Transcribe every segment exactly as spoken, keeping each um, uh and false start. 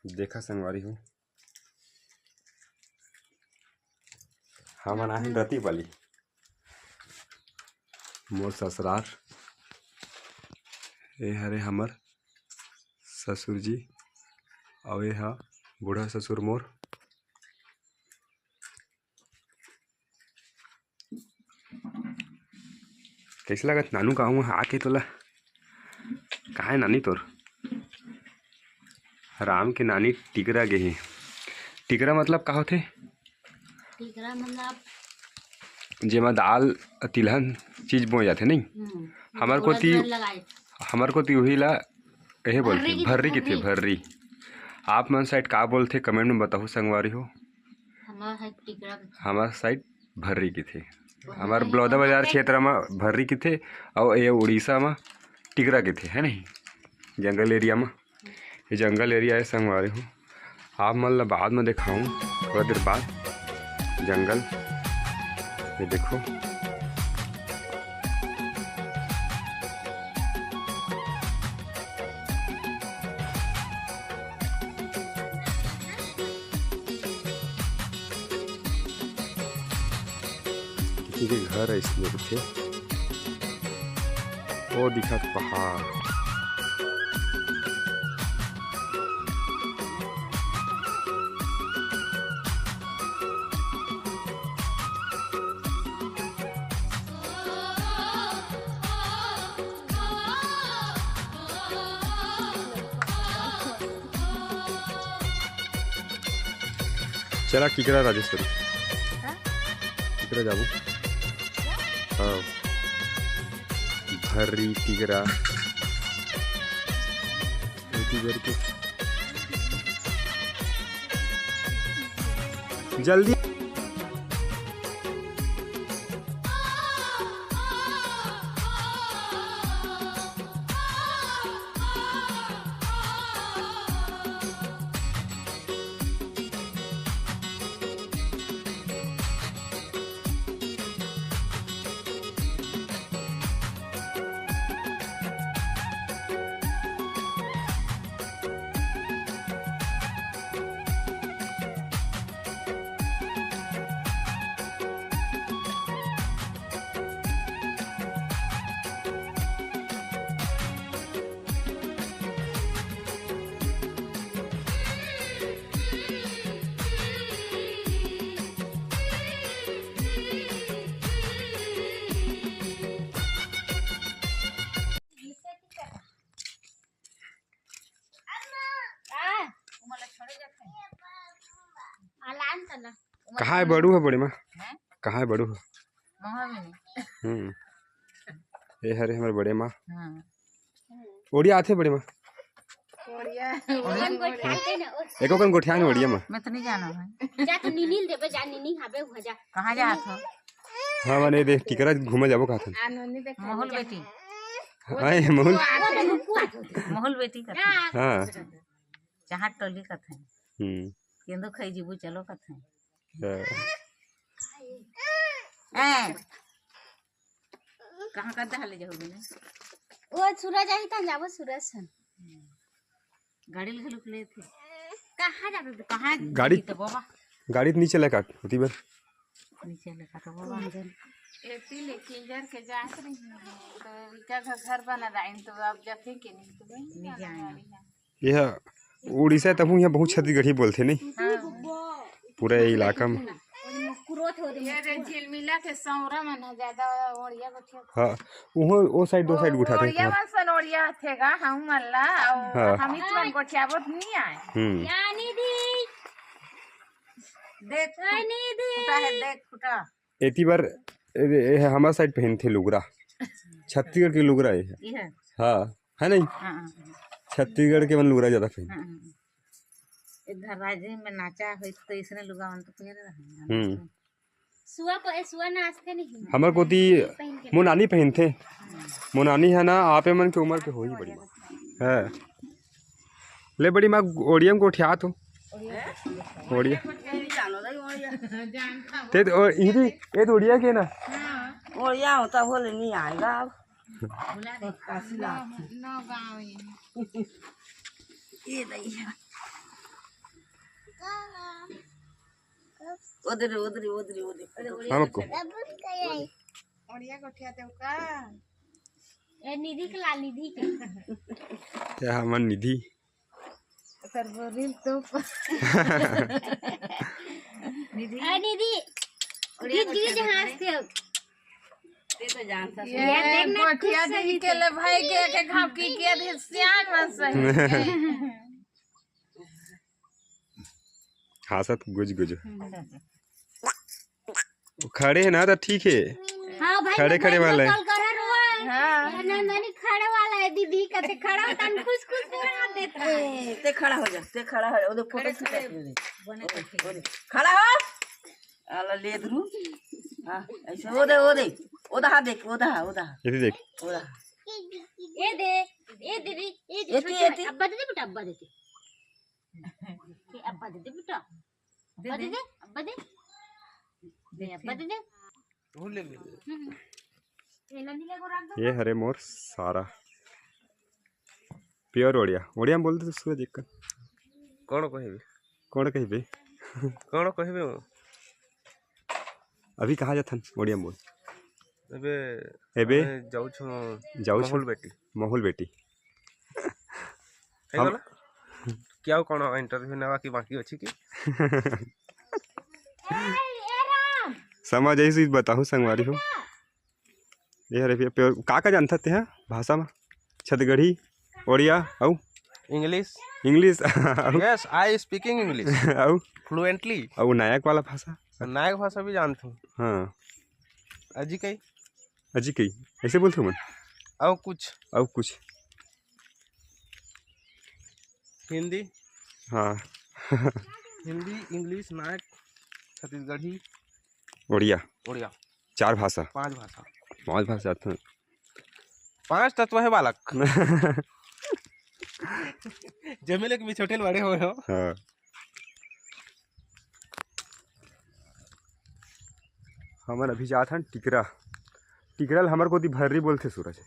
देखा संगवारी हो, हमन आए हन रतिबली, मोर ससुरार। ए हरे हमर ससुर जी, अउ ए ह बूढ़ा ससुर मोर। कइसे लगत नानू गाँव म आके तोला? का हे नानी तोर? राम के नानी टिकरा गे हे। टिकरा मतलब का होथे? टिकरा मतलब जेमा दाल, तिलहन चीज बोए जाथे, नहीं? हम्म। हमर कोती, हमर कोती उही ला एहे बोलथे, भर्री किथे, भर्री। आप मन side का बोलथे, comment में बताहू संगवारी हो। हमर side टिकरा कथे। हमर side भर्री किथे। हमर बलौदाबाजार क्षेत्र म भर्री किथे, अउ ये उड़ीसा म टिकरा किथे, है नहीं? जंगल area म, ये जंगल area हे संगवारी हो। आप मन ला बाद म देखाऊं, थोड़ा देर बाद जंगल। ये देखो, किसी के घर है इसमें कुछ, वो दिखत पहाड़। चला टिकरा राजेश्वरी। हाँ? टिकरा जाबो। हाँ। भर्री टिकरा। एती करके। जल्दी। कहाँ हे बड़ू ह बड़े माँ? हैं? कहाँ हे बड़ू ह? महा में नहीं। हम्म। ये हरे हमर बड़े माँ। हाँ। ओड़िया आथे बड़े माँ? ओड़िया। एको कन गोठिया न ओड़िया माँ। मैं तो नहीं जाना है। जा तो नीनी ल देबे, जा नीनी हाबे हुआ जा। कहाँ जात हो? हाँ, माने देख, टिकरा घूमे जाबो कहत हन। आ, नोनी देख। महूल बेटी। आए, महूल। वो तो नुकुआ होते। महूल बेटी कथे। हाँ। हाँ। जहाँ टोली कथे। हम्म। केंदो खाई जीबू, चलो कथे। हाँ। ए। कहाँ का दहा ले जाहू बने? वो सूरज आही त जाबो सूरज सन। गाड़ी ले घलुक लेथे। कहाँ जाबे? कहाँ गाड़ी, तो बाबा। गाड़ी तो नीचे लगा होती बर। नीचे लगा तो बाबा। एती ले किंजर के जात रही, तो इका घर, घर बना दाइन, तो अब जाते के नहीं, तो नहीं नहीं जाना जाना। गाड़ी है। ये उड़ीसा तभू यहाँ बहुत छत्तीसगढ़ी बोलथे नहीं। हाँ। पूरा ये इलाका में। ये रे झिलमिला के सौरा मन ह ज्यादा ओड़िया गोठिया। हाँ, उहो, वो side, दो side गोठियाथे ओड़िया तुम्हार। मन सन ओड़िया थे गा, हम मन ला, अउ हाँ। हम ही तुमन गोठियाबो नहीं आए। हम्म। या निधि। देख, हाय निधि। फुटा है, देख, फुटा। एती बर, ए, ए, हमर side पहिनथे लुगरा। छत्तीसगढ़ के लुगरा ये है। ये है। हाँ, है नहीं? हाँ, हाँ, हाँ। छत्तीसगढ़ के मन लुगरा ज्यादा पहिन। हाँ, हाँ, हाँ। एक घर राजे में नाचा होई तो इसने लुगा मन तो पहने रहे हैं। हम्म। सुआ प-, ए, सुआ नाचते नहीं। हमर कोती पहन के मोनानी पहिनथे। मोनानी है ना, आपे मन के उम्र के होही बड़ी माँ। हाँ। ले बड़ी माँ, ओड़िया में गोठिया तो। ओड़िया। ते तो, ओ, इही, ये तो ओड़िया के ना। ओड़िया होता बोले नहीं आएगा अब। ये नहीं है। ओदे रे, ओदे रे, ओदे रे, ओदे रे। हम को। बढ़िया गोठिया देव का? ए, निधि के ला, निधि के। ये हमर निधि। सर, वो रील तो निधि। ए, निधि। बढ़िया गिर, गिर गोठिया देव। हंसते हो। ते तो जान सा ये ये देखना गोठिया खुश देवी सही के से। ले भाई के, के घाव की के दे सियान में सही। हाँसत गुज गुज। वो खड़े है ना, तो ठीक है। हाँ भाई, खड़े, खड़े वाला है। कल कर रहा है। हाँ। ये नंदनी खड़े वाला है, दीदी कहते खड़ा होता है, खुश खुश से हाथ देता है। ए, ते खड़ा हो जा, ते खड़ा हो जा, उधर फोटो खींच ले। बने ओदे, ओदे। खड़ा हो। आला ले दरू। हाँ, ऐसे ओदे, ओदे। ओदा हाथ देख, ओदा, ओदा। इधर देख। ओदा। ए दे, ए दीदी, ए दे, एती, छोटे एती। अब्बा दे दे बेटा, अब्बा दे दे। ये अब्बा दे दे बेटा। अब्बा दे दे, अब्बा दे। ये अब्बा दे दे। वो ले ले। हम्म। ये नंदी ले को रख दो। ये हरे मोर सारा। प्योर ओड़िया। ओड़िया में बोल दे तो सूरज एक का। कौन कहिबे? कौन कहिबे? कौन कहिबे वो? अभी कहाँ जाथन? ओड़िया में बोल। एबे, एबे? अबे जाऊ छु जाऊ छु? महुल बेटी। महुल बेटी। कही हम बोला? क्या कौन इंटरव्यू नवा की बाकी अच्छी की? समझ आई सी बताहू संगवारी हो। ये हरे भैया, प्योर का का जानथस तेहा भाषा में? छत्तीसगढ़ी, ओड़िया, अउ? English। English, अउ? Yes, I speaking English। अउ? Fluently। अउ नायक वाला भाषा? नायक भाषा भी जानथों। हाँ। अजी कई? अजी कई, ऐसे बोलथों मन? अउ कुछ? अउ कुछ? हिंदी। हाँ। हिंदी, English, नायक, छत्तीसगढ़ी। ओड़िया। ओड़िया। चार भाषा। पांच भाषा। पांच भाषा तो। पांच तत्व है बालक। जमे ले के भी छोटे बड़े हुए हो। हाँ। हमन अभी जात हन टिकरा। टिकरा ल हमर कोती भर्री बोलथे सूरज।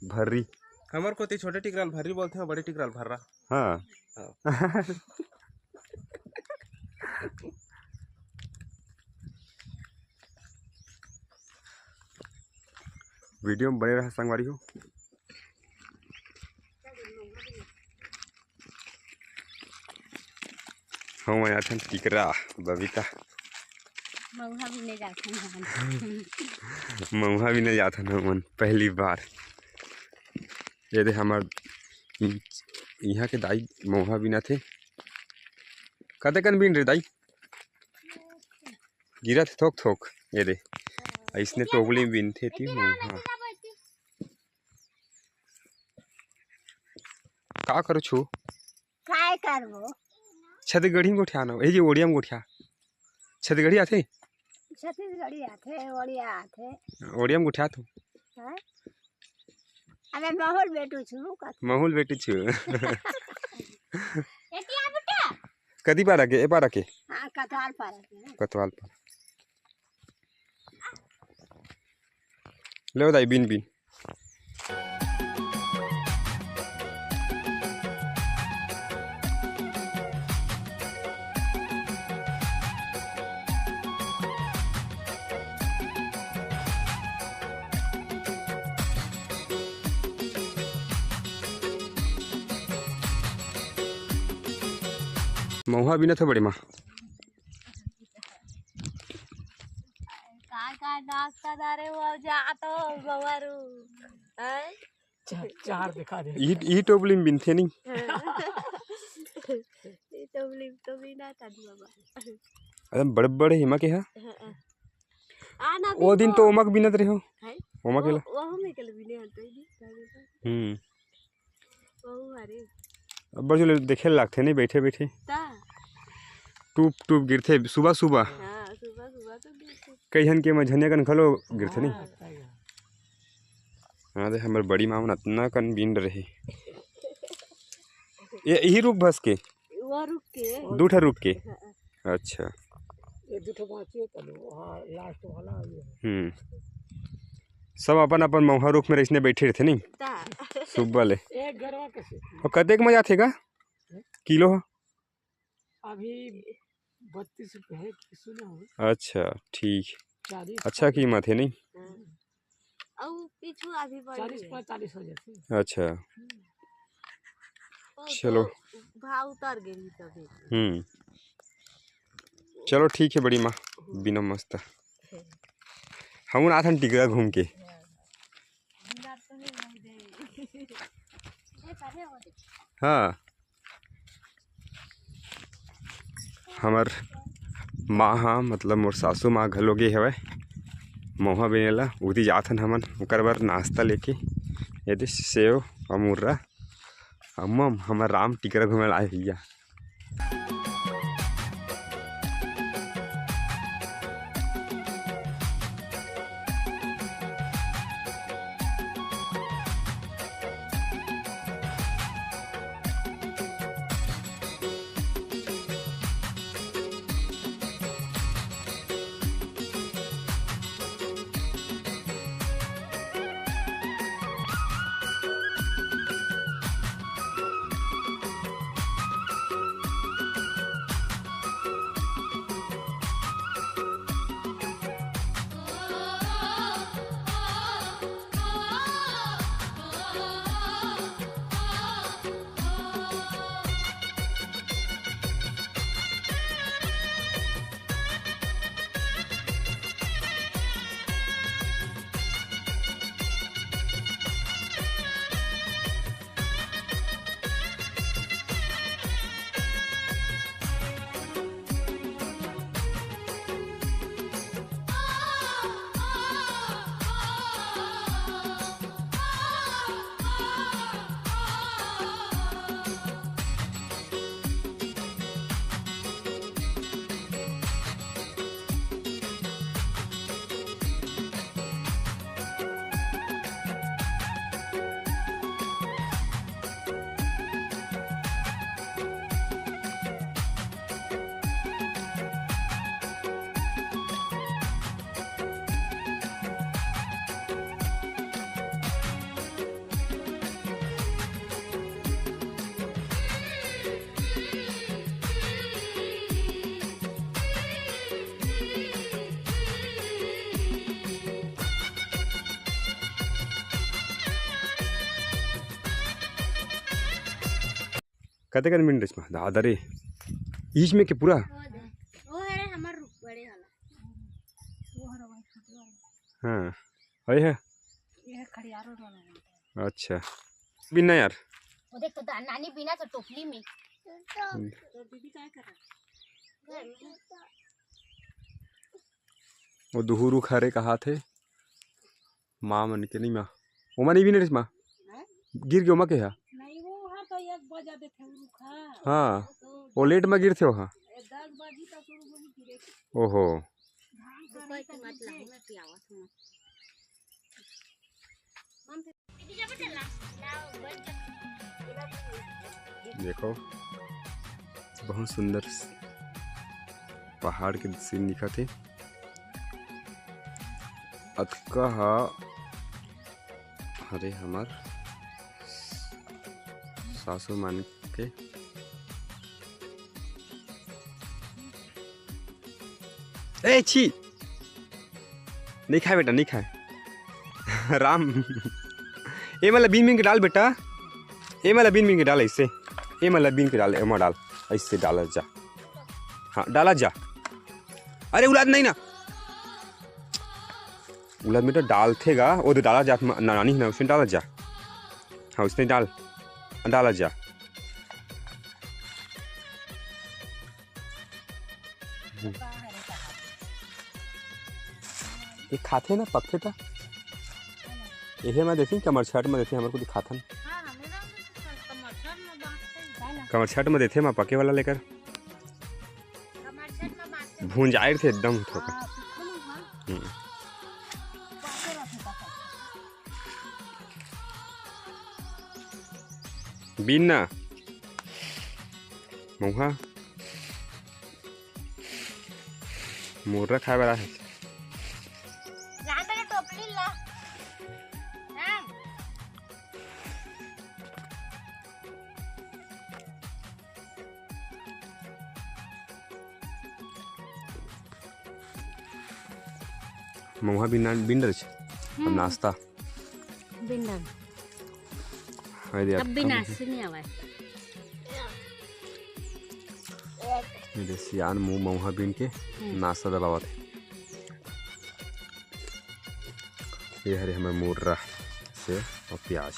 भर्री। हमर कोती छोटे टिकरा ल भर्री बोलथे, बड़े टिकरा ल भर्रा। हाँ। हाँ। वीडियो में बने रहा संगवारी हो। हम आया था टिकरा, बबीता। महुआ बीने जाथन हमन। महुआ बीने जाथन हमन पहली बार। ये दे हमर इहाँ के दाई महुआ बीना थे। कते कन बीन रे दाई? गिरत हे थोक थोक। ये दे, अइसने टोपली में बीनथे ती महुआ। का करो छू? काय करबो? छत्तीसगढ़ी में गोठिया ना, ये जे ओड़िया में गोठिया। छत्तीसगढ़ी आथे? छत्तीसगढ़ी आथे, ओड़िया आथे। ओड़िया में गोठिया तो। हाँ? अबे महुआ बेटू छु का? महुआ बेटू छु। एतिया बेटा। कदी पारा के? ए पारा के? हाँ, कतवाल पारा के। कतवाल पारा। ले दाई, बीन, बीन। महुआ बीनत हो बड़े माँ। का का नाश्ता दारे वो जा तो बवारू। हैं? चार, चार दिखा दे। ई, ई टोपली में बिनथे नहीं। ई टोपली में तो बिना था बाबा। अरे बड़े बड़े हिमा के है। हाँ, हाँ। आ ना वो दिन तो ओमक बिनत रहे हो। हैं? ओमक वो, केला। वो हम निकल बिने हन तो ही नहीं। हम्म। बहू हरे। अब्बड़ जो देखे लागथे नहीं बैठे बैठे। ता। टूप टूप गिरथे सुबह सुबह। हाँ, सुबह सुबह तो गिरथे। कई झन के मझनिया कन घलो गिरथे नहीं। हाँ। हाँ, दे हमर बड़ी माँ मन अतना कन बीन रहे। ये यही रुख भस के? वो रुख के। दू ठा रुख के? हाँ। अच्छा। ये दू ठो बाँची है तब, हाँ, लास्ट वाला ये है। हम्म। सब अपन अपन महुआ रुख में रइसने बैठे रहिथे नहीं। ता। सुब्बा ले। एक गरवा कैसे? और कतेक में जाथे का? किलो ह? अभी बत्तीस रुपये है, कि सुने हो? अच्छा, ठीक। चालीस अच्छा पैंतालीस। कीमत है, नहीं? हाँ। अउ पिछुआ भी बढ़ चालीस गया। पैंतालीस हो जाती। अच्छा। हम्म। ओ चलो। तो भाव उतर गई तभी। हम्म। चलो, ठीक है बड़ी माँ, हम्म। बिना मस्त। हम आथन टिकरा घूम के। हाँ। हमर माँ हा, मतलब मोर सासू माँ घलो गे हवय महुआ बिने ला। उदी जाथन हमन ओकर बर नाश्ता लेके। ये दे सेव अउ मुर्रा। अम्मा, हमर राम टिकरा घूमे ला आए भैया। कते कन मिनट इसमें दादा रे, ईच में के पूरा? वो दे। वो हरे हमर बड़े वाला। हाँ, वही है। ये खड़ियारो वाला है। अच्छा, बिनना यार। वो देख तो दा-, नानी बिना तो टोपली में। हम्म। तो दीदी काय कर रहा है? वो दुहू रुख हरे कहाथे। माँ मन के नहीं माँ। ओमा नहीं बिने रिस माँ। हैं? गिर के ओमा के हा? नहीं, वो हर तो एक बजा देथे वो रुखा। हाँ। तो वो लेट में गिरथे ओहा। ए, दस बजी तक शुरू होही गिरे के। ओहो। धान रुको, खाने इतनी का मत गिरे। लाओ, मैं पियावत हूँ। देखो, बहुत सुंदर पहाड़ के सीन दिखत हे। अतका हा हरे हमर सासू मन के। ए छी, नहीं खाए बेटा, नहीं खाए। राम, ए मला बीन बीन के डाल बेटा, ए मला बीन बीन के डाल ऐसे, ए मला बीन के डाल, एमा डाल, ऐसे डाला जा, हाँ डाला जा। अरे उलाद नहीं ना, उलाद में तो डालथे गा, वो तो डाला जा, ना, नानी है ना, उसने डाला जा, हाँ उसने डाल, डाला जा। ये खाथे ना, पकथे त। एहे में देखी, कमर छठ में देथे, हमर को दिखाथन। कमर छठ में देथे, मैं पके वाला लेकर। भुंजाए थे एकदम थोका। हम्म। बीन ना। मउहा। मुर्रा खाए वाला है। राम वाला टोपली ला। राम। महुआ बिन, बिन रच। अब नाश्ता। बिंडन। हाय दे अब बिना से नहीं आवा है। ये दे सियान मुँह महुआ बिन के नाश्ता दबावत हे। ये हरे हमर मुर्रा से और प्याज।